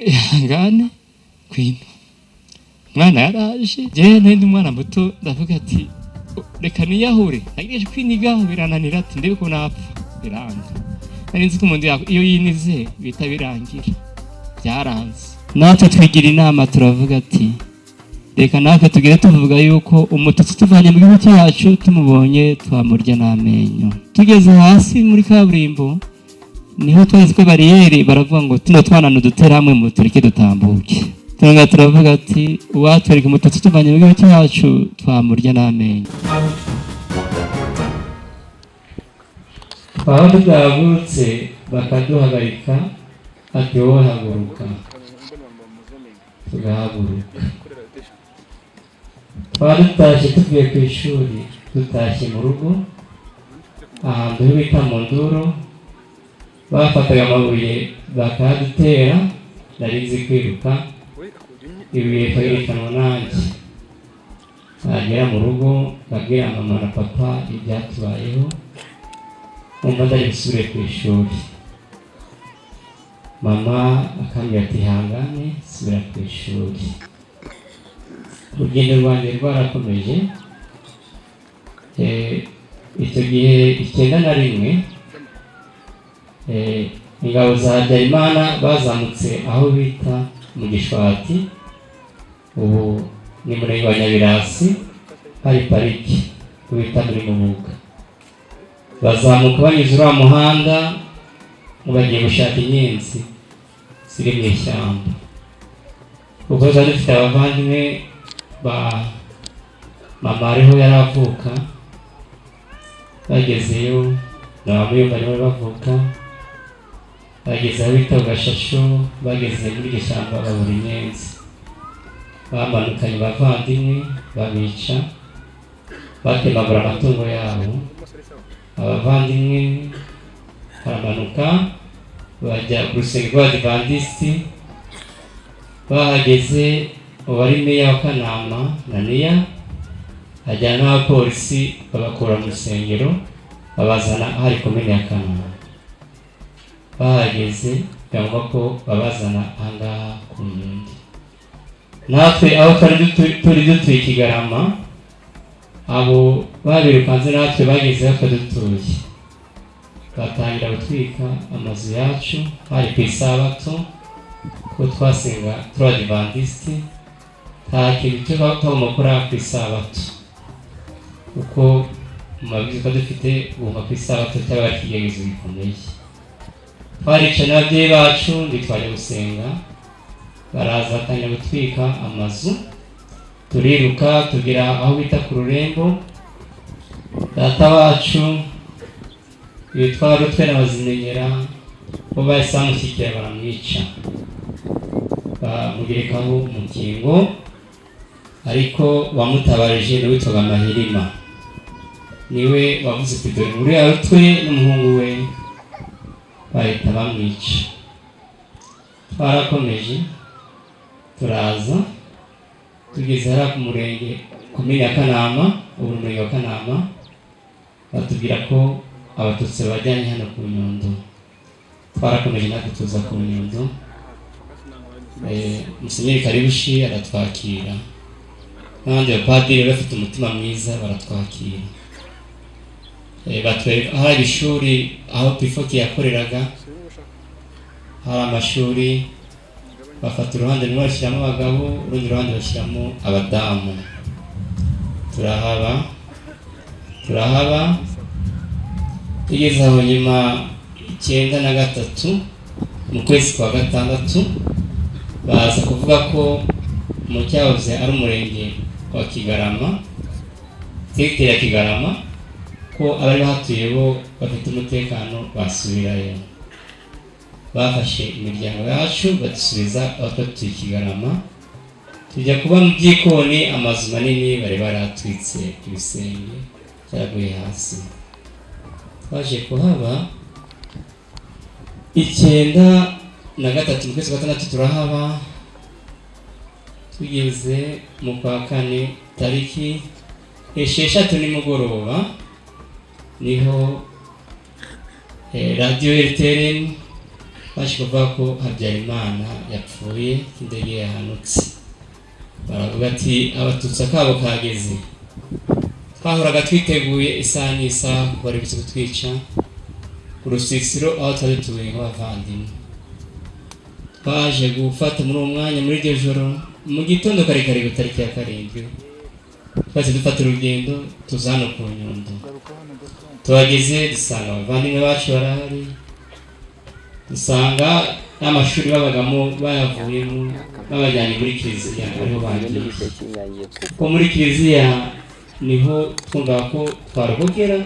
Ihangane, kwino umwana yaraje. Jewe nari ndi umwana muto, ndavuga ati: "Reka niyahure." Nagerageje kwiniga birananira, ati ndebe ko napfa, biranga. Nari nzi ko umuntu iyo yinize bihita birangira, byaranze. Natwe twigira inama, turavuga ati: "Reka natwe tugire tuvuga yuko Umututsi tuvanye mu gihugu cyacu, tumubonye twamurya n'amenyo." Tugeze hasi muri kaburimbo, niho twageze kuri bariyeri, baravuga ngo: "Tuno twana nudutera hamwe, mu tureke dutambuke." Turongera turavuga ati: "Uwatwereka Umututsi tuvanye mu gihugu cyacu, twamurya n'amenyo." Twaba tutahagurutse, bakaduhagarika, ati: "Wowe haguruka." Tugahaguruka. Twaba dutashye tuvuye ku ishuri, dutashye mu rugo ahantu bita mu nduro, bafataga amabuye bakayadutera. Nari nzi kwiruka, ibuye rikayirukanwa nanjye. Nagera mu rugo nkabwira mama na papa ibyatubayeho, nkumva ndari busubire ku ishuri. Mama akambwira ati: "Ihangane, subira ku ishuri." Urugendo rwanjye rwarakomeje. Icyo gihe 91, ingabo za Habyarimana bazamutse aho bita mu Gishwati, ubu ni murenge wa Nyabirasi, hari pariki bita muri Mubuga. Bazamuka banyuze uriya muhanda ngo bagiye gushaka inyenzi ziri mu ishyamba, kuko twari dufite abavandimwe ba mama ariho yari avuka. Bagezeyo na ba Muyumba nibo bavuka. Bageze aho bita Gashasho, bageze muri iryo shyamba babura inyenzi. Bamanukanye abavandimwe, babica, batemagura amatungo yabo. Abavandimwe baramanuka bajya ku rusengero rw'Abadivantisiti. Bahageze, uwari meya wa Kanama Naniya ajyana n'abapolisi, babakura mu rusengero, babazana ahari komine ya Kanama. Bahageze byangwa ko babazana ahangaha ku Nyundo. Natwe aho twari turi dutuye i Kigarama, abo babirukanze, natwe bageze aho twari dutuye batangira gutwika amazu yacu. Hari ku Isabato, ko twasenga turi Abadivantisiti, nta kintu tuba tugomba gukora ku Isabato, kuko mu mabwiriza twari dufite, guhunga ku Isabato cyaba ari ikigeragezo gikomeye. Twaricaye n'ababyeyi bacu, ntitwajya gusenga. Baraza batangira gutwika amazu, turiruka tugera aho bita ku rurembo. Data wacu witwa Rutwe na Bazimenyera bo bahise bamushyikira, baramwica, bamugerekaho umukingo, ariko wamutabarije ni witwaga Mahirima, niwe wavuze ati: "Dore uriya Rutwe n'umuhungu we." Bahita bamwica. Twarakomeje turaza, tugeze hariya ku murenge, komine ya Kanama, ubu ni umurenge wa Kanama, batubwira ko Abatutsi bajyanye hano ku Nyundo. Twarakomeje natwe tuza ku Nyundo. Musenyeri Karibushi aratwakira n'abandi bapadiri bafite umutima mwiza, baratwakira. Batwereka ahari ishuri, aho PIFOKI yakoreraga hari amashuri. Bafata uruhande rumwe bashyiramo abagabo, urundi ruhande bashyiramo abadamu. Turahaba, turahaba. Tugeze aho nyuma, 93 mu kwezi kwa gatandatu, baza kuvuga ko mu cyahoze ari umurenge wa Kigarama, segiteri ya Kigarama, ko abari bahatuye bo bafite umutekano, basubirayo. Bafashe imiryango yacu badusubiza aho twari Kigarama, tujya kuba mu byikoni. Amazu manini bari baratwitse, ibisenge byaraguye hasi. Twaje kuhaba 93 mu kwezi kwa gatandatu, turahaba. Tugeze mu kwa kane, tariki 6 nimugoroba, niho radiyo RTLM Twaje kuvuga ko Habyarimana yapfuye, indege yahanutse. Baravuga ati: "Abatutsi akabo kageze." Twahoraga twiteguye isaha n'isaha ko bari buze kutwica ku rusisiro aho twari dutuye nk'abavandimwe. Twaje gufata muri uwo mwanya, muri iryo joro, mu gitondo kare kare ku tariki ya 7, twahise dufata urugendo tuza hano ku Nyundo. Tuhageze dusanga abavandimwe bacu barahari, dusanga n'amashuri babagamo bayavuyemo, babajyanye muri kiliziya, ariho bagiye, ko muri kiliziya niho twumvaga ko twarokokera,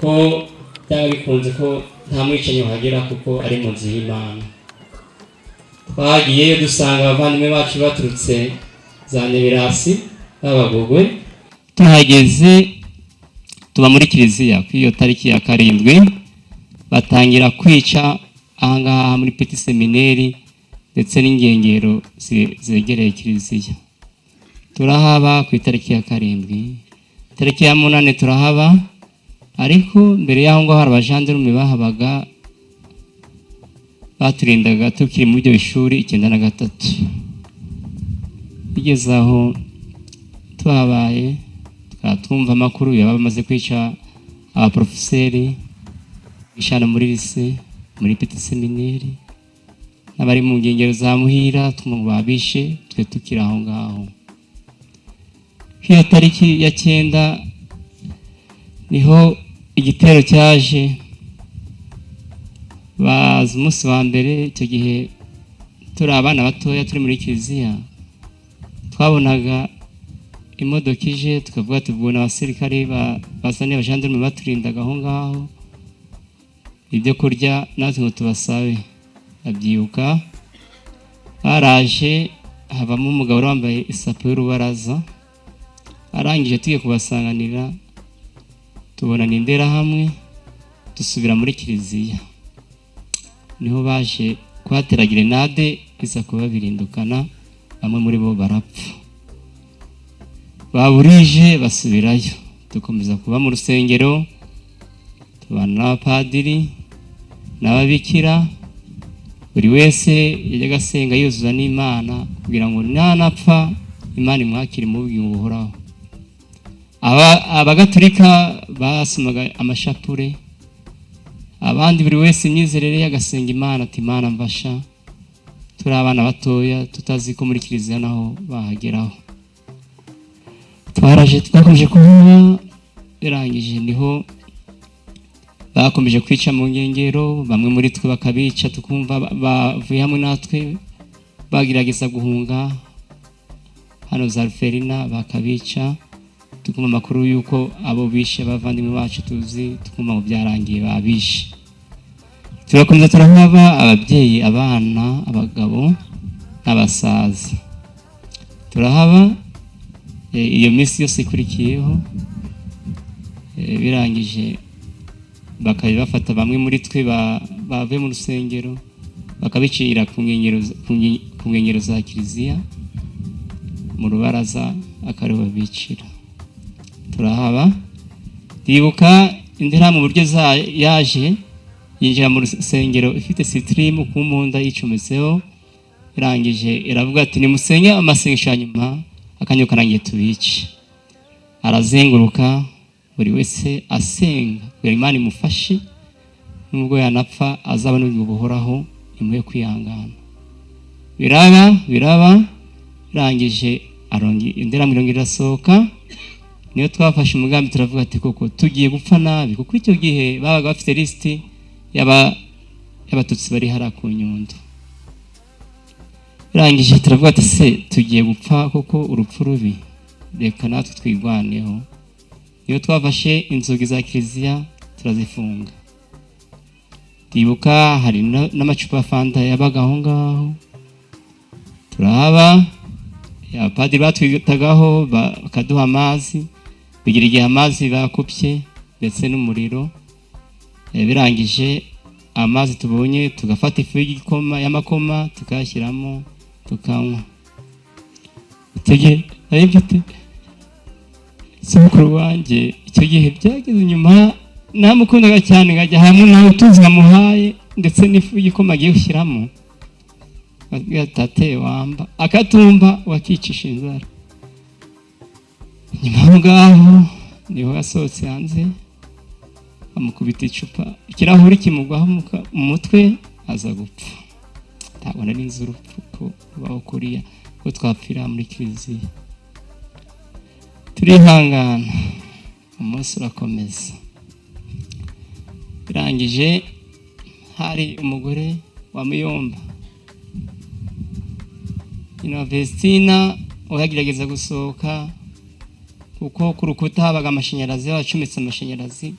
ko byaba bikunze ko nta mwicanyi wahagera kuko ari mu nzu y'Imana. Twagiyeyo dusanga abavandimwe bacu baturutse za Nebirasi b'Abagogwe. Tuhageze tuba muri kiliziya. Kuri iyo tariki ya 7 batangira kwica ahangaha muri Petit Séminaire ndetse n'inkengero zegereye kiliziya. Turahaba ku itariki ya 7, tariki ya 8 turahaba. Ariko mbere y'aho ngaho hari abajandarume bahabaga, baturindaga tukiri muri ibyo bishuri 93. Bigeze aho tuhabaye, tukaba twumva amakuru yaba bamaze kwica abaporofeseri bishana muri lycée, muri Petit Séminaire, n'abari mu nkengero za Muhira. Twumva ngo babishe, twe tukiri aho ngaho. Nk'iyo tariki ya 9 niho igitero cyaje. Baza umunsi wa mbere. Icyo gihe turi abana batoya, turi muri kiliziya, twabonaga imodoka ije tukavuga tubona abasirikare bazaniye abajandarume baturindaga aho ngaho ibyo kurya, natwe ngo tubasabe. Abyibuka baraje, havamo umugabo wari wambaye isapo y'urubaraza. Arangije tugiye kubasanganira, tubona ni Interahamwe, dusubira muri kiliziya. Niho baje kuhatera grenade, iza kubabirindukana, bamwe muri bo barapfa. Baburije basubirayo, dukomeza kuba mu rusengero, tubana n'abapadiri n'ababikira. Buri wese yajyaga asenga yuzuza n'Imana kugira ngo nanapfa Imana imwakire mu bugingo buhoraho. Abagatolika basomaga amashapure, abandi buri wese imyizerere ye, agasenga Imana ati: "Imana mfasha." Turi abana batoya, tutazi ko muri kiliziya naho bahageraho. Twaraje, twakomeje kuvuba. Birangije niho bakomeje kwica mu nkengero, bamwe muri twe bakabica, tukumva bavuye hamwe natwe bagerageza guhunga hano za Ruferina, bakabica. Tukumva amakuru y'uko abo bishe abavandimwe bacu tuzi, tukumva ngo byarangiye babishe. Turakomeza turahaba, ababyeyi, abana, abagabo n'abasaza, turahaba. Iyo minsi yose ikurikiyeho, birangije bakajya bafata bamwe muri twe bavuye mu rusengero, bakabicira ku nkengero za kiliziya mu rubaraza, akariho babicira. Turahaba. Ndibuka Interahamwe mu buryo yaje yinjira mu rusengero ifite sitirimu ku mbunda yicometseho. Irangije iravuga ati: "Nimusenge amasengesho ya nyuma, akanya karangiye tubice." Arazenguruka, buri wese asenga kugira Imana imufashe, nubwo yanapfa azabona ubugingo buhoraho, imuhe kwihangana. Biraba, biraba, birangije Interahamwe irongera irasohoka. Niyo twafashe umugambi, turavuga ati: "Koko tugiye gupfa nabi," kuko icyo gihe babaga bafite lisiti y'Abatutsi bari hariya ku Nyundo. Birangije turavuga ati: "Se tugiye gupfa koko urupfu rubi, reka natwe twirwaneho." Niyo twafashe inzugi za kiliziya turazifunga. Ndibuka hari n'amacupa ya fanta yabaga aho ngaho. Turahaba, abapadiri batwitagaho, bakaduha amazi. Bigira igihe amazi bakupye ndetse n'umuriro. Birangije amazi tubonye tugafata ifu y'igikoma y'amakoma, tukayashyiramo tukanywa. Icyo gihe nari mfite sogokuru wanjye. Icyo gihe byageze nyuma, namukundaga cyane, nkajya hamwe nawe tuzi nkamuhaye. Ndetse n'ifu y'igikoma agiye gushyiramo, akabwira tate wamba akatumba wakicisha inzara. Nyuma aho ngaho niho yasohotse hanze, amukubita icupa, ikirahuri kimugwaho mu mutwe, aza gupfa. Ntabwo nari nzi urupfu ko rubaho kuriya, ko twapfira muri kiliziya. Turihangana, umunsi urakomeza. Birangije, hari umugore wa Muyomba, nyina wa Vestina, uyagerageza gusohoka kuko ku rukuta habaga amashanyarazi, bacometse amashanyarazi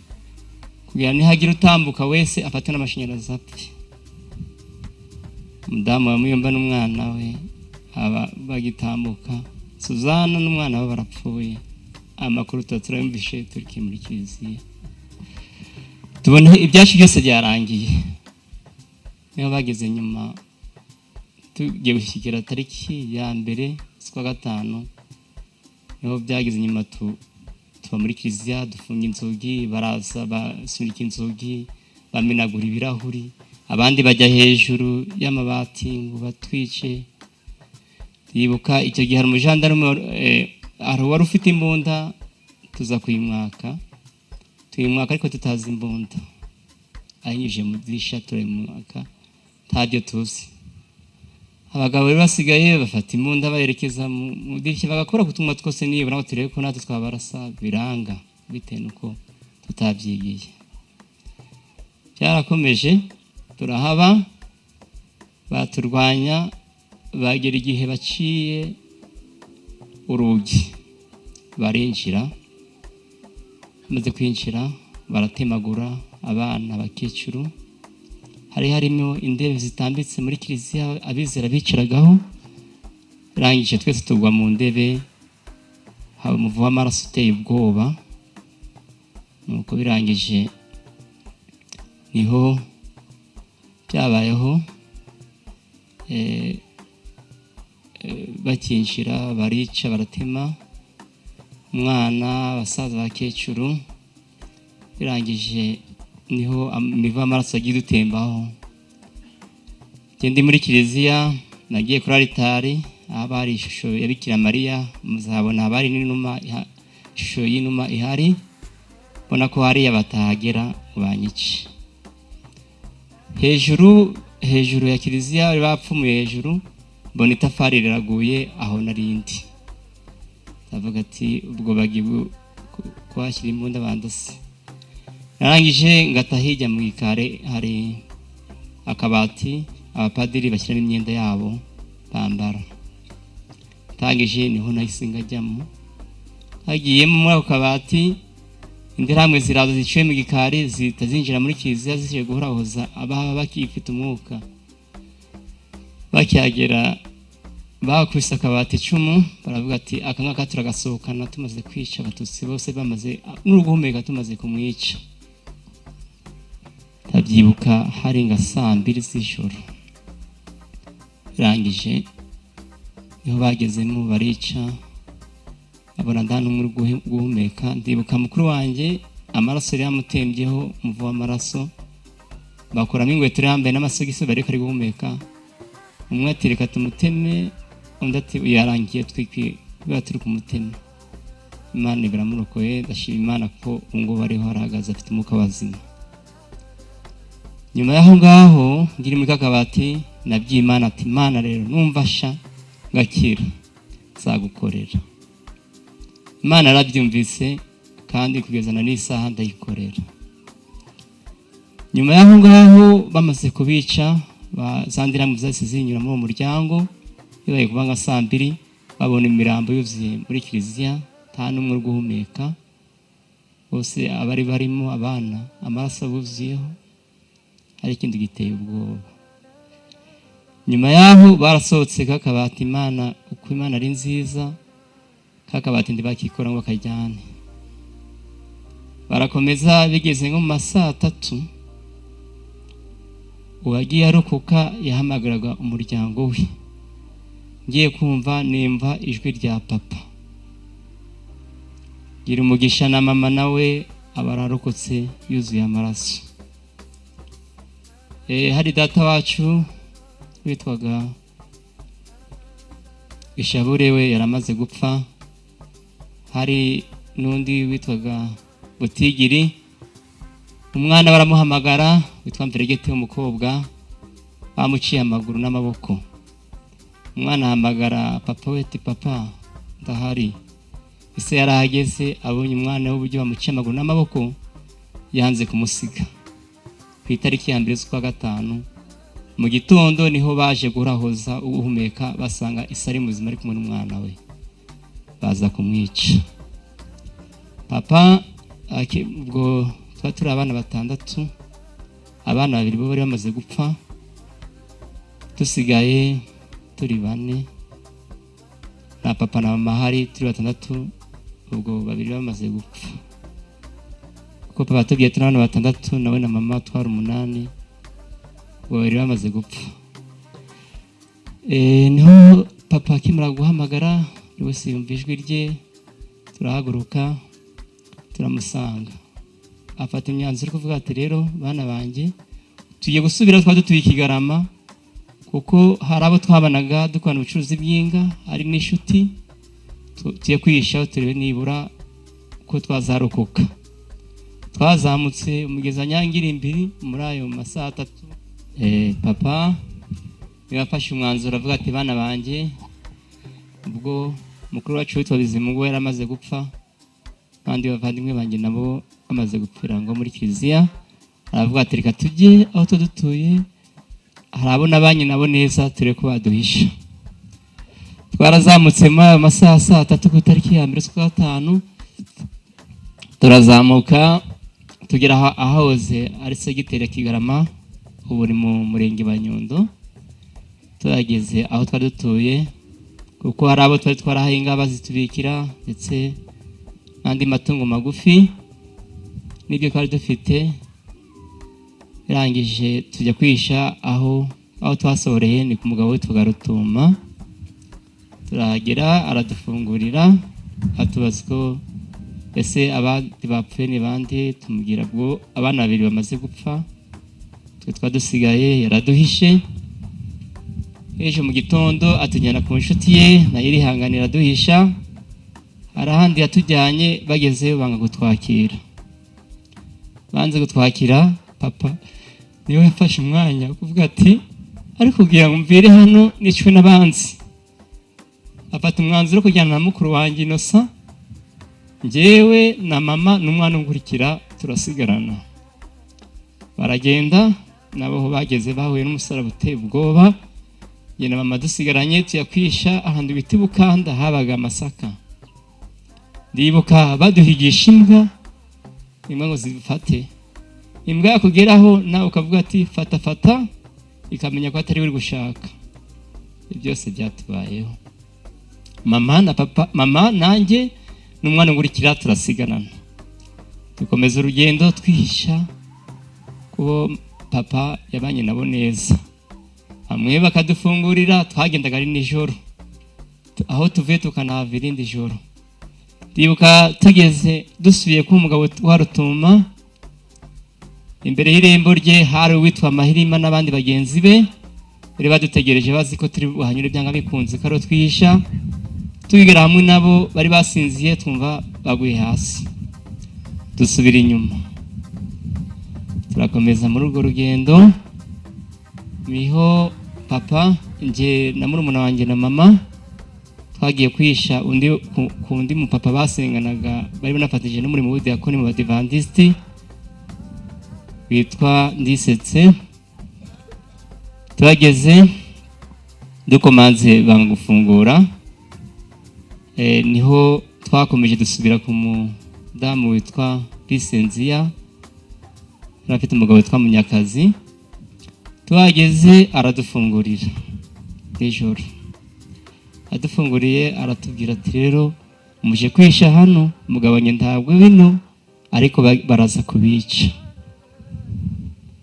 kugira nihagira utambuka wese afatwe n'amashanyarazi apfe. Umudamu wa Muyomba n'umwana we aba bagitambuka, Suzana n'umwana we barapfuye. Amakuru tuba turayumvishe turi muri kiliziya, tubona ibyacu byose byarangiye. Niho bageze nyuma, tugiye gushyikira tariki ya 1 z'ukwa 5, niho byageze nyuma tuba muri kiliziya, dufunga inzugi, baraza basunika inzugi, bamenagura ibirahuri, abandi bajya hejuru y'amabati ngo batwice. Ndibuka icyo gihe hari umujandarume, hari uwari ufite imbunda, tuza kuyimwaka, tuyimwaka ariko tutazi imbunda, ayinyujije mu idirishya turayimwaka ntabyo tuzi. Abagabo bari basigaye bafata imbunda bayerekeza mu idirishya, bagakora ku tunwa twose nibura ngo turebe ko natwe twabarasa, biranga bitewe n'uko tutabyigiye. Byarakomeje, turahaba, baturwanya, bagera igihe baciye urugi barinjira. Bamaze kwinjira baratemagura abana, abakecuru. Hari harimo intebe zitambitse muri kiliziya abizera bicaragaho, rangije twese tugwa mu ndebe, haba umuvu w'amaraso uteye ubwoba. Nuko birangije niho byabayeho, bakinjira barica, baratema umwana, abasaza, abakecuru. Birangije niho imivu y'amaraso yagiye idutembaho. Njye ndi muri kiliziya, nagiye kuri alitari aho hari ishusho ya Bikira Mariya, muzabona haba hari n'inuma, ishusho y'inuma ihari, mbona ko hariya batahagera ngo banyice. Hejuru hejuru ya kiliziya bari bapfumuye hejuru, mbona itafari riraguye aho narindi, ndavuga ati ubwo bagiye kuhashyira imbunda bandase. Narangije ngata hirya mu gikari, hari akabati abapadiri bashyiramo imyenda yabo bambara. Ndangije niho nahise ngajyamo, hagiyemo muri ako kabati, interahamwe ziraza ziciye mu gikari, zihita zinjira muri kiliziya zije guhorahoza ababa bakifite umwuka. Bakihagera bakubise akabati icumu, baravuga ati aka ngaka turagasohokana tumaze kwica Abatutsi bose, bamaze n'uguhumeka tumaze kumwica. Ndabyibuka hari nka saa 2 z'ijoro. Birangije niho bagezemo barica, babona nta n'umwe uri guhumeka. Ndibuka mukuru wanjye amaraso yari yamutembyeho, umuvu w'amaraso, bakuramo inkweto yari yambaye n'amasogisi, bariko ari guhumeka. Umwe ati reka tumuteme, undi ati yarangiye twikwiye biba turi kumutema. Imana biramurokoye, ndashima Imana ko ubu ngubu ariho arahagaze, afite umwuka wazima. Nyuma y'aho ngaho ngiri muri kakabati, nabwiye Imana ati Imana rero numva sha ngakira nzagukorera. Imana yarabyumvise kandi kugeza na n'isaha ndayikorera. Nyuma y'aho ngaho bamaze kubica, za nterahamwe zahise zinyura muri uwo muryango, bibaye kuba nka saa 2, babona imirambo yuzuye muri kiliziya, nta n'umwe uri guhumeka, bose abari barimo abana amaraso abuzuyeho, hari ikindi giteye ubwoba. Nyuma y'aho barasohotse kakabati, Imana uko Imana ari nziza, kakabati ntibakikora ngo bakajyane. Barakomeza, bigeze nko mu ma saa 3, uwagiye arokoka yahamagaraga umuryango we. Ngiye kumva nimva ijwi rya papa, gira umugisha na mama nawe aba ararokotse yuzuye amaraso. Hari data wacu witwaga Ishabure, we yaramaze gupfa. Hari n'undi witwaga Butigiri. Umwana baramuhamagara witwa Mveregete w'umukobwa, bamuciye amaguru n'amaboko. Umwana ahamagara papa we ati: "Papa, ndahari." Ese yarahageze, abonye umwana w'uburyo bamuciye amaguru n'amaboko, yanze kumusiga. Ku itariki ya 1 z'ukwa gatanu mu gitondo niho baje gurahoza uhumeka, basanga isi ari muzima, ari kumwe n'umwana we, baza kumwica. Papa ubwo tuba turi abana batandatu, abana babiri bo bari bamaze gupfa, dusigaye turi bane na papa na mama, hari turi batandatu. Ubwo babiri bamaze gupfa, kuko papa tubwiye turi abana batandatu, nawe na mama twari umunani, ubwo babiri bamaze gupfa. Niho papa akimara guhamagara, buri wese yumva ijwi rye, turahaguruka turamusanga. Afata imyanzuro yo kuvuga ati: "Rero bana banjye, tugiye gusubira twari dutuye i Kigarama, kuko hari abo twabanaga dukorana ubucuruzi bw'inga, hari n'inshuti. Tugiye kwihishaho turebe nibura ko twazarokoka." Twazamutse umugezi wa Nyangirimbiri muri ayo masaha 3. Papa niwe yafashe umwanzuro, avuga ati: "Bana banjye," ubwo mukuru wacu witwa Bizimungu yari amaze gupfa, abandi bavandimwe banjye nabo bamaze gupfira ngo muri kiliziya, aravuga ati: "Reka tujye aho tuba dutuye, hari abo nabanye nabo neza, turebe ko baduhisha." Twarazamutse muri ayo masaha saa 3 ku itariki ya 1 z'ukwa gatanu, turazamuka tugera ahahoze ari segiteri ya Kigarama, ubu ni mu murenge wa Nyundo. Tuhageze aho twari dutuye, kuko hari abo twari twarahaye inka bazitubikira, ndetse n'andi matungo magufi n'ibyo twari dufite, birangije tujya kwihisha aho twasohoreye, ni ku mugabo witwaga Rutuma. Turahagera, aradufungurira, atubaza ko ese abandi bapfuye ni bande? Tumubwira bwo abana babiri bamaze gupfa, twe twa dusigaye. Yaraduhishe. Ejo mu gitondo atujyana ku nshuti ye, nayo irihanganira aduhisha. Hari ahandi yatujyanye, bagezeyo banga kutwakira. Banze kutwakira, papa niwe yafashe umwanya wo kuvuga ati: "Ariko kugira ngo mvire hano nicwe n'abanzi." Afata umwanzuro wo kujyana na mukuru wanjye Innocent, njyewe na mama n'umwana unkurikira turasigarana. Baragenda nabo, aho bageze bahuye n'umusaraba uteye ubwoba. Njye na mama dusigaranye, tuyakwisha ahantu bita Bukanda, habaga amasaka. Ndibuka baduhigisha imbwa, imbwa ngo zifate. Imbwa yakugeraho nawe ukavuga ati: "Fata, fata," ikamenya ko atari uri gushaka. Ibyo byose byatubayeho. Mama na papa, mama nanjye n'umwana ngurikira turasigarana, dukomeza urugendo twihisha kubo papa yabanye nabo neza, bamwe bakadufungurira. Twagendaga ari nijoro, aho tuvuye tukanahava irindi joro. Ndibuka tugeze dusubiye ku mugabo wa Rutuma, imbere y'irembo rye hari uwitwa Mahirima n'abandi bagenzi be bari badutegereje, bazi ko turi buhanyure byanga bikunze, ko ariho twihisha. Tugera hamwe nabo bari basinziye, twumva baguye hasi, dusubira inyuma, turakomeza muri urwo rugendo. Niho papa, njye na murumuna wanjye na mama twagiye kwihisha undi ku wundi mupapa basenganaga, bari banafatanyije n'umurimo w'ubudiyakoni mu Badivandisiti, witwa Ndisetse. Tuhageze dukomanze banga gufungura. Niho twakomeje dusubira ku mudamu witwa Lisenziya, yari afite umugabo witwa Munyakazi. Tuhageze aradufungurira nijoro. Adufunguriye aratubwira ati: "Rero muje kwihisha hano, mugabanye ntabwo bino, ariko baraza kubica."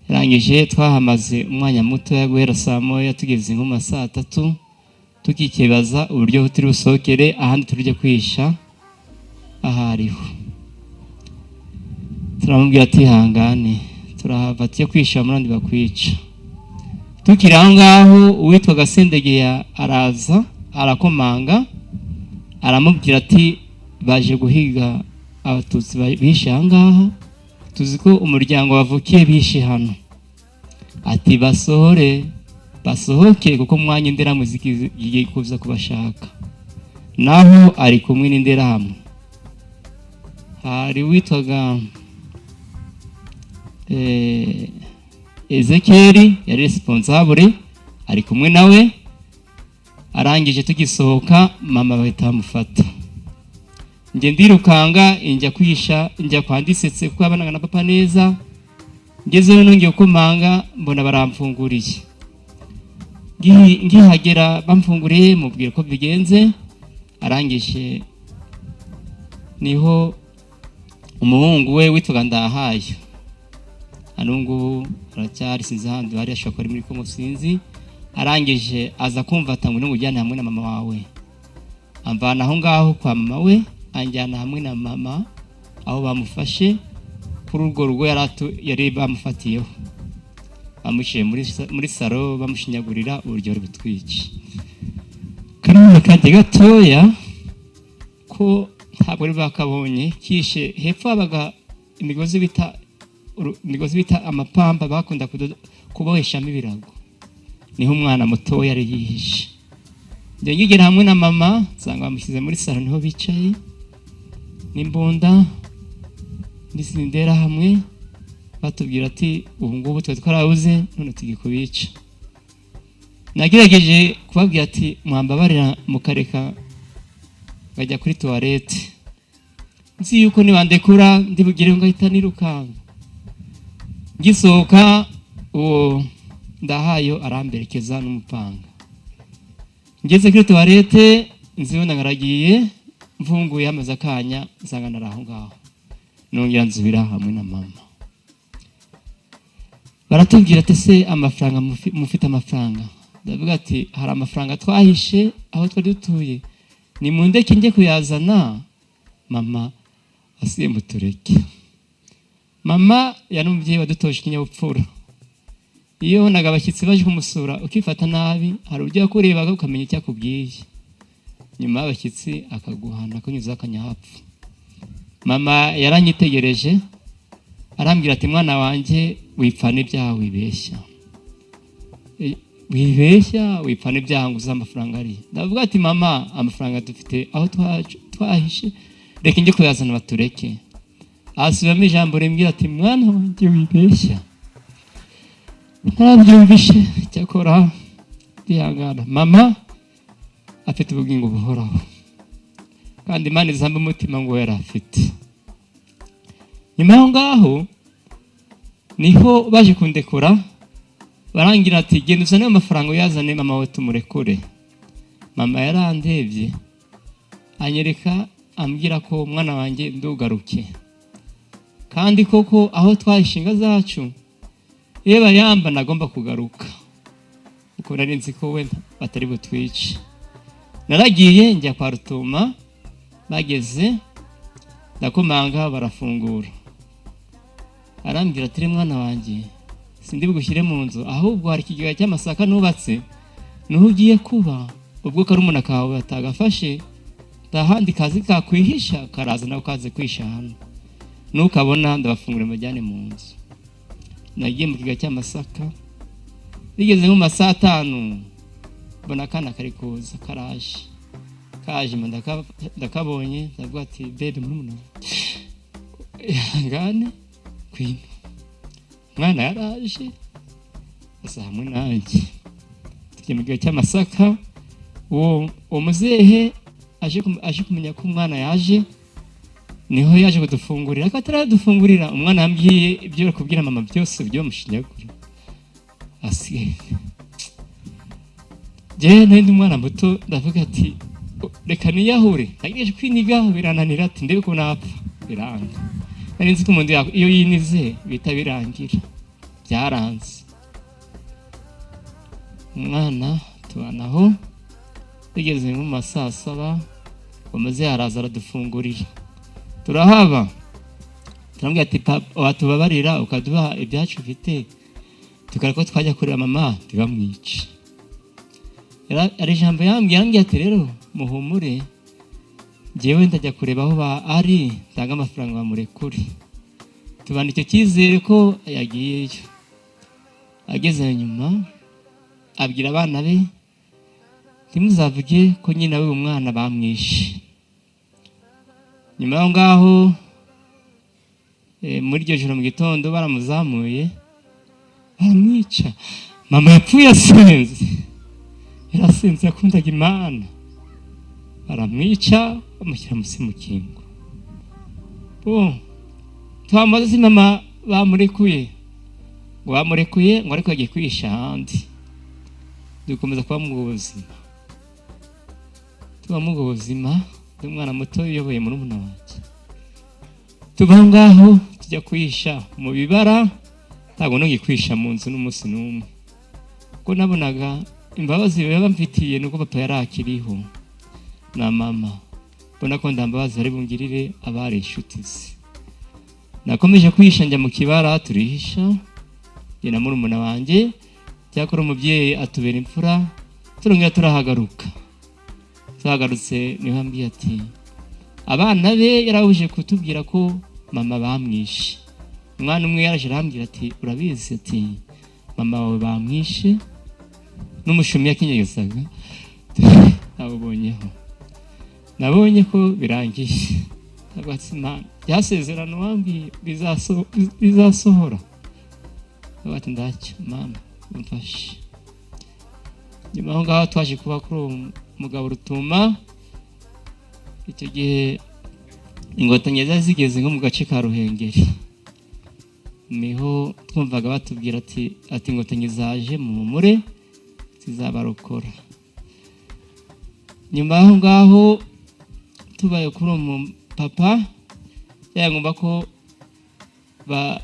Yarangije twahamaze umwanya muto, guhera saa 1 tugeze nko mu ma saa 3, tukikibaza uburyo turi busohokere ahandi turi kwihisha aho ariho. Turamubwira ati: "Hangane, turahava tujye kwihisha muri andi bakwica." Tukiri aho ngaho, uwitwaga Sendegeya araza, arakomanga, aramubwira ati: "Baje guhiga Abatutsi bishe aha ngaha, tuzi ko umuryango wavukiye bishe hano." Ati: "Basohore, basohoke, kuko mwanya Interahamwe zigiye kuza kubashaka." Naho ari kumwe n'Interahamwe hari uwitwaga Ezekeri, yari responsable, ari kumwe nawe. Arangije tugisohoka, mama bahita bamufata. Njye ndirukanga, njya kwihisha, njya kwa Ndisetse kuko yabanaga na papa neza. Ngezeyo nongeye gukomanga, mbona baramfunguriye. Ngihagera bamfunguriye, mubwira ko bigenze. Arangije niho umuhungu we witwaga Ndahayo, hano ngubu aracyari, sinzi ahandi bari, ashobora kuba ari muri Kongo, sinzi. Arangije aza kumva ati: "Ngo ujyane hamwe na mama wawe." Amvana aho ngaho kwa mama we, anjyana hamwe na mama aho bamufashe kuri urwo rugo yari bamufatiyeho. Bamushyire muri salo, bamushinyagurira uburyo bari butwice. Karumuna kanjye gatoya ko ntabwo ari bakabonye, kishe hepfo habaga imigozi bita amapamba, bakunda kuboheshamo ibirago, niho umwana mutoya yari yihishe. Njye ngigera hamwe na mama, nsanga bamushyize muri salo, niho bicaye n'imbunda n'izindi hamwe, batubwira ati: "Ubu ngubu twari twarabuze, none tugiye kubica." Nagerageje kubabwira ati: "Mwambabarira mukareka nkajya kuri toilette, nzi yuko nibandekura ndibugire ngahita nirukanka." Ngisohoka, uwo Ndahayo aramberekeza n'umupanga. Ngeze kuri toilette, nzibona ngaragiye, mfunguye, hamaze akanya nsanga nari aho ngaho. Nongera nsubira hamwe na mama. Baratubwira ati: "Se amafaranga mufite amafaranga?" Ndavuga ati: "Hari amafaranga twahishe aho twari dutuye, ni mundeke njye kuyazana, mama asiye mutureke." Mama yari umubyeyi wadutoje ikinyabupfura. Iyo wabonaga abashyitsi baje kumusura ukifata nabi, hari uburyo yakurebaga ukamenya icyo akubwiye. Nyuma y'abashyitsi akaguhana, akanyuzaho akanyahapfa. Mama yaranyitegereje, arambwira ati: "Mwana wanjye, wipfana ibyaha, wibeshya, wibeshya, wipfana ibyaha ngo uze amafaranga ari." Ndavuga ati: "Mama, amafaranga dufite aho twahishe, reka njye kuyazana, batureke." Asubiramo ijambo rimbwira ati: "Mwana wanjye, wibeshya." Ntarabyumvishe, cyakora ndihangana. Mama afite ubugingo buhoraho, kandi Imana izamba umutima ngo yari afite. Nyuma y'aho ngaho niho baje kundekura, barangira ati: "Genda uzane amafaranga, uyazane mama we tumurekure." Mama yarandebye, anyereka, ambwira ko: "Umwana wanjye, ndugaruke." Kandi koko aho twahishe zacu, iyo bayamba nagomba kugaruka, kuko nari nzi ko wenda batari butwice. Naragiye njya kwa Rutuma, bageze ndakomanga, barafungura. Arambwira ati: "Mwana wanjye, sindi bugushyire mu nzu, ahubwo hari ikigega cy'amasaka nubatse, niho ugiye kuba. Ubwo karumuna kawe batagafashe, nta handi kazi kakwihisha, karaza nawe kaze kwihisha hano. Nukabona ndabafungurira, mbajyane mu nzu." Nagiye mu kigega cy'amasaka, bigeze nko mu ma saa 5, mbona akana kari kuza, karaje, kaje mba ndakabonye. Ndavuga ati: "Bébé, murumuna ihangane, kwino." Umwana yaraje asa hamwe nanjye, tujya mu gihe cy'amasaka. Uwo muzehe aje kumenya ko umwana yaje, niho yaje kudufungurira. Ariko ataradufungurira, umwana yambwiye ibyo kubwira mama byose, byo bamushinyagura asigaye. Njyewe nari ndi umwana muto, ndavuga ati: "Reka niyahure." Nagerageje kwiniga birananira, ati: "Ndebe ko napfa." Biranga. Nari nzi ko umuntu iyo yinize bihita birangira, byaranze. Umwana tubanaho, tugeze nko mu ma saa 7, bamaze araza aradufungurira, turahaba. Turamubwira ati: "Papa, watubabarira ukaduha ibyacu ufite?" Tukara ko twajya kureba mama ntibamwice. Ari ijambo yambwiye, arambwira ati: "Rero muhumure, njyewe ndajya kureba aho ari, ntanga amafaranga bamurekure." Tubana icyo cyizere ko yagiyeyo. Ageze nyuma abwira abana be: "Ntimuzavuge ko nyina w'uyu mwana bamwishe." Nyuma y'aho ngaho, muri iryo joro mu gitondo baramuzamuye baramwica. Mama yapfuye asenze, yarasenze, yakundaga Imana. Baramwica, bamushyira munsi mukingo. Bo twamaze si mama bamurekuye, ngo bamurekuye, ngo ariko yagiye kwihisha ahandi. Dukomeza kuba mu buzima, tuba muri ubwo buzima. Ndi umwana muto uyoboye murumuna wanjye. Tuva aho ngaho tujya kwihisha mu bibara. Ntabwo nongeye kwihisha mu nzu n'umunsi n'umwe, kuko nabonaga imbabazi baba bamfitiye nuko papa yari akiriho na mama, mbona ko nta mbabazi bari bungirire abari inshuti ze. Nakomeje kwihisha, njya mu kibara, turihisha njye na murumuna wanjye. Cyakora umubyeyi atubera imfura, turongera turahagaruka. Tuhagarutse niho ambwiye ati abana be yarabujije kutubwira ko mama bamwishe. Umwana umwe yaraje arambwira ati: "Urabizi?" ati: "Mama wawe bamwishe n'umushumi yakinyegezaga nawubonyeho." Nabonye ko birangiye. Ndavuga ati: "Imana, ryasezerano wambwiye bizasohora?" Ndavuga ati: "Ndacyo mama, umfashe." Nyuma aho ngaho twaje kuba kuri uwo mugabo Rutuma. Icyo gihe Inkotanyi zari zigeze nko mu gace ka Ruhengeri, niho twumvaga batubwira ati: "Inkotanyi zaje, muhumure, zizabarokora." Nyuma y'aho ngaho tubaye kuri uwo mupapa, byari ngombwa ko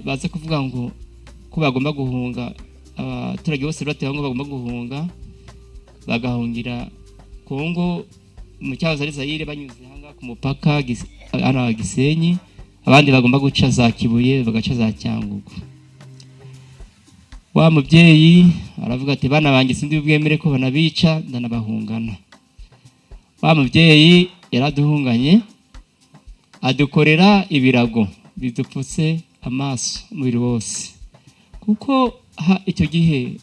baza kuvuga ngo ko bagomba guhunga. Abaturage bose batewe ngo bagomba guhunga, bagahungira Kongo mu cyahoze ari Zayire, banyuze ahangaha ku mupaka hano Gisenyi. Abandi bagomba guca za Kibuye, bagaca za Cyangugu. Wa mubyeyi aravuga ati: "Bana banjye sindi bwemere ko banabica, ndanabahungana." Wa mubyeyi yaraduhunganye, adukorera ibirago bidupfutse amaso, umubiri wose, kuko icyo gihe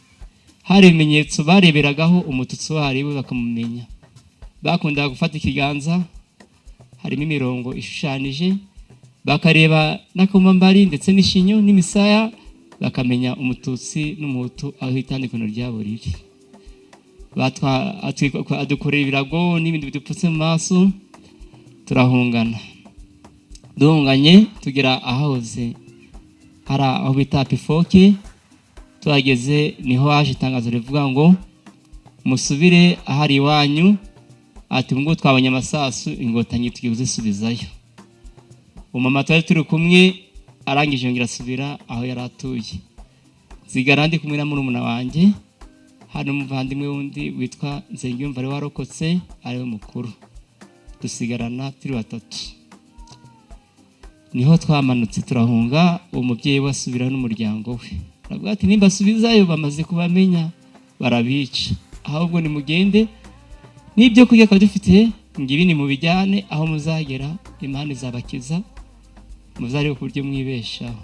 hari ibimenyetso bareberagaho Umututsi uwo ari we bakamumenya. Bakundaga gufata ikiganza harimo imirongo ishushanije, bakareba n'akamambari ndetse n'ishinyo n'imisaya, bakamenya Umututsi n'Umuhutu aho itandukaniro ryabo riri. Adukorera ibirago n'ibindi bidupfutse mu maso, turahungana. Duhunganye tugera ahahoze hari aho bita Pifoke. Tuhageze niho haje itangazo rivuga ngo: "Musubire ahari iwanyu." Ati: "Ubu ngubu twabonye amasasu, Inkotanyi tugiye kuzisubizayo." Umumama twari turi kumwe arangije yongera asubira aho yari atuye. Nsigara ndi kumwe na murumuna wanjye, hari n'umuvandimwe wundi witwa Nsengiyumva wari warokotse, ariwe mukuru. Dusigarana turi batatu. Niho twamanutse turahunga. Uwo mubyeyi we asubira n'umuryango we, aravuga ati: "Nimba asubizayo bamaze kubamenya, barabica. Ahubwo nimugende n'ibyo kurya twari dufite, ngibi, nimubijyane aho muzagera, Imana izabakiza, muzarebe ku buryo mwibeshaho."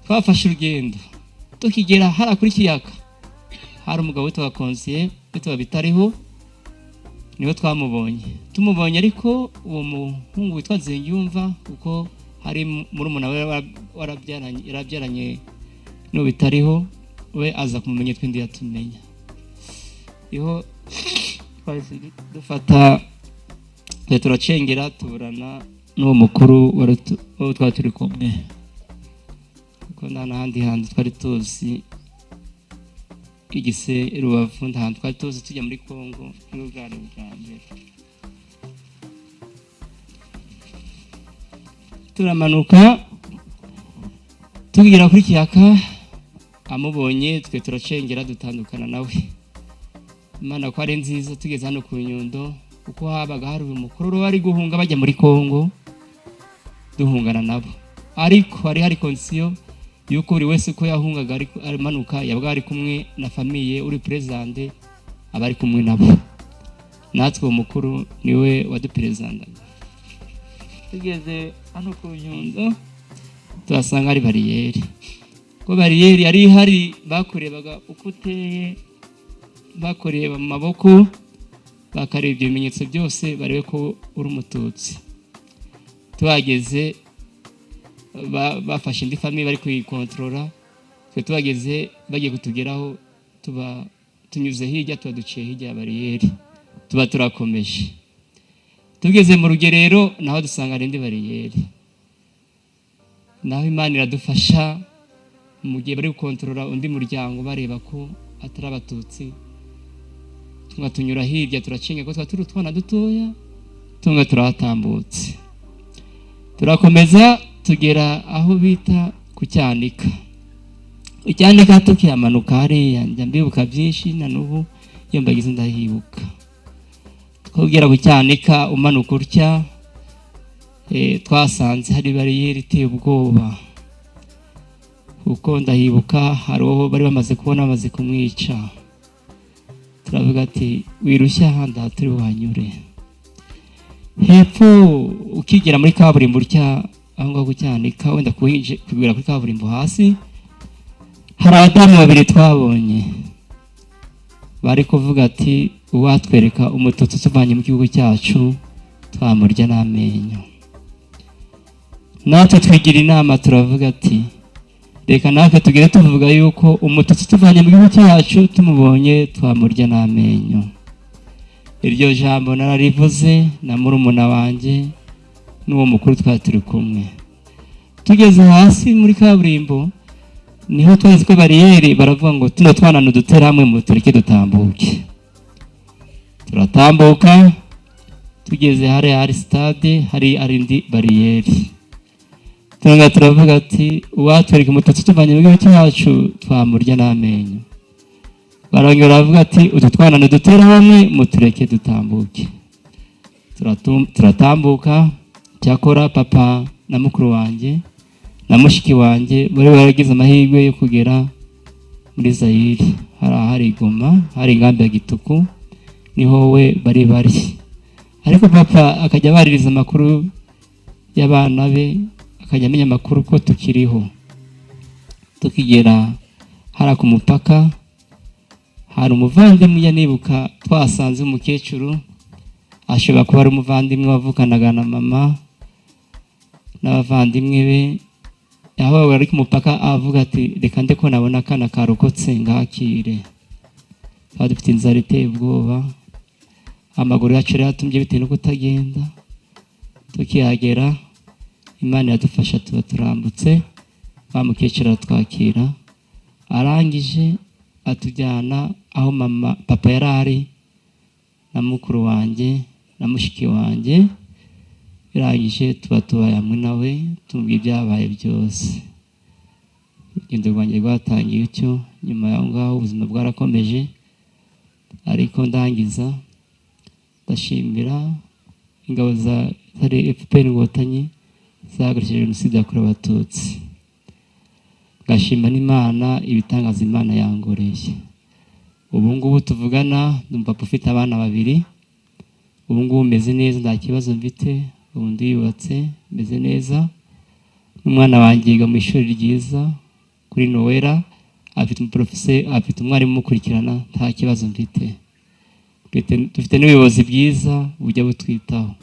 Twafashe urugendo, tukigera hariya kuri Kiyaga hari umugabo witwaga Konsiye witwaga Bitariho, niho twamubonye. Tumubonye ariko uwo muhungu witwa Nsengiyumva, kuko hari murumuna we yarabyaranye n'uwo Bitariho, we aza kumumenya, twindi yatumenya. Niho twahise dufata twe turacengera, tuburana n'uwo mukuru uwo twari turi kumwe, kuko nta n'ahandi hantu twari tuzi igise Rubavu, nta hantu twari tuzi tujya muri Kongo, nibwo bwari ubwa mbere. Turamanuka tugera kuri Kiyaka, amubonye twe turacengera, dutandukana nawe. Imana ko ari nziza, tugeze hano ku Nyundo, kuko habaga hari uyu mukuru wari guhunga bajya muri Kongo, duhungana nabo, ariko hari condition. Yuko buri wese uko yahungaga ariko amanuka, yabaga ari kumwe na famille, uri présenté aba ari kumwe nabo. Natwe uwo mukuru niwe waduperezendaga. Tugeze hano ku Nyundo, tuhasanga hari bariyeri. Ko bariyeri yari ihari, bakurebaga uko uteye, bakureba mu maboko, bakareba ibyo bimenyetso byose, barebe ko uri Umututsi. Tuhageze, bafashe indi famille bari kuyikontorora. Twe tuhageze bagiye kutugeraho, tuba tunyuze hirya, tuba duciye hirya ya bariyeri, tuba turakomeje. Tugeze mu Rugerero, naho dusanga hari indi bariyeri. Naho Imana iradufasha, mu gihe bari gukontorora undi muryango bareba ko atari Abatutsi, tunga tunyura hirya, turacenga, ko twari turi utwana dutoya. Tunga turahatambutse, turakomeza tugera aho bita ku Cyanika. Icyanika tukihamanuka hariya, njya mbibuka byinshi, na n'ubu iyo mbagize ndahibuka. Twabwira ku Cyanika, umanuka utya, twasanze hari bariyeri iteye ubwoba, kuko ndahibuka hari uwo bari bamaze kubona bamaze kumwica. Turavuga ati: "Wirushya, ahandi aha turi buhanyure." Hepfo ukigera muri kaburimbo utya, aho ngaho ku Cyanika, wenda kugera kuri kaburimbo hasi, hari abadamu babiri twabonye bari kuvuga ati: "Uwatwereka Umututsi tuvanye mu gihugu cyacu, twamurya n'amenyo." Natwe twigira inama, turavuga ati: "Reka natwe tugere tuvuga yuko Umututsi tuvanye mu gihugu cyacu, tumubonye twamurya n'amenyo." Iryo jambo nararivuze na murumuna wanjye n'uwo mukuru twari turi kumwe. Tugeze hasi muri kaburimbo, niho twageze ko bariyeri, baravuga ngo: "Tuno twana dutere hamwe, mu tureke dutambuke." Turatambuka, tugeze hariya hari sitade, hari indi bariyeri. Turongera turavuga ati: "Uwatwereka Umututsi tuvanye mu gihugu cyacu, twamurya n'amenyo." Barongera baravuga ati: "Utu twana ntidutera hamwe, mutureke dutambuke." Turatambuka. Cyakora papa na mukuru wanjye na mushiki wanjye bari baragize amahirwe yo kugera muri Zayire, hari ahari Goma, hari inkambi ya Gituku, niho we bari. Ariko papa akajya abaririza amakuru y'abana be, akajya amenya amakuru ko tukiriho. Tukigera hariya ku mupaka, hari umuvandimwe ujya nibuka twasanze, umukecuru, ashobora kuba ari umuvandimwe wavukanaga na mama n'abavandimwe be. Aho bari ku mupaka, avuga ati: "Reka nde ko nabona akana karokotse ngakire." Twari dufite inzara iteye ubwoba, amaguru yacu yari yatumbye bitewe no kutagenda. Tukihagera, Imana iradufasha, tuba turambutse. Wa mukecuru aratwakira, arangije atujyana aho mama papa yari ari na mukuru wanjye na mushiki wanjye. Birangije tuba tubaye hamwe nawe, tumubwira ibyabaye byose. Urugendo rwanjye rwatangiye utyo. Nyuma y'aho ngaho ubuzima bwarakomeje, ariko ndangiza ndashimira ingabo za zari FPR Inkotanyi zahagarikije Jenoside yakorewe Abatutsi, ngashima n'Imana ibitangaza Imana yangoreye. Ubu ngubu tuvugana ni umupapa ufite abana babiri. Ubu ngubu meze neza, nta kibazo mfite. Ubu ndiyubatse, meze neza, n'umwana wanjye yiga mu ishuri ryiza kuri Nowera, afite umuporofese, afite umwarimu umukurikirana, nta kibazo mfite. Dufite n'ubuyobozi bwiza bujya butwitaho.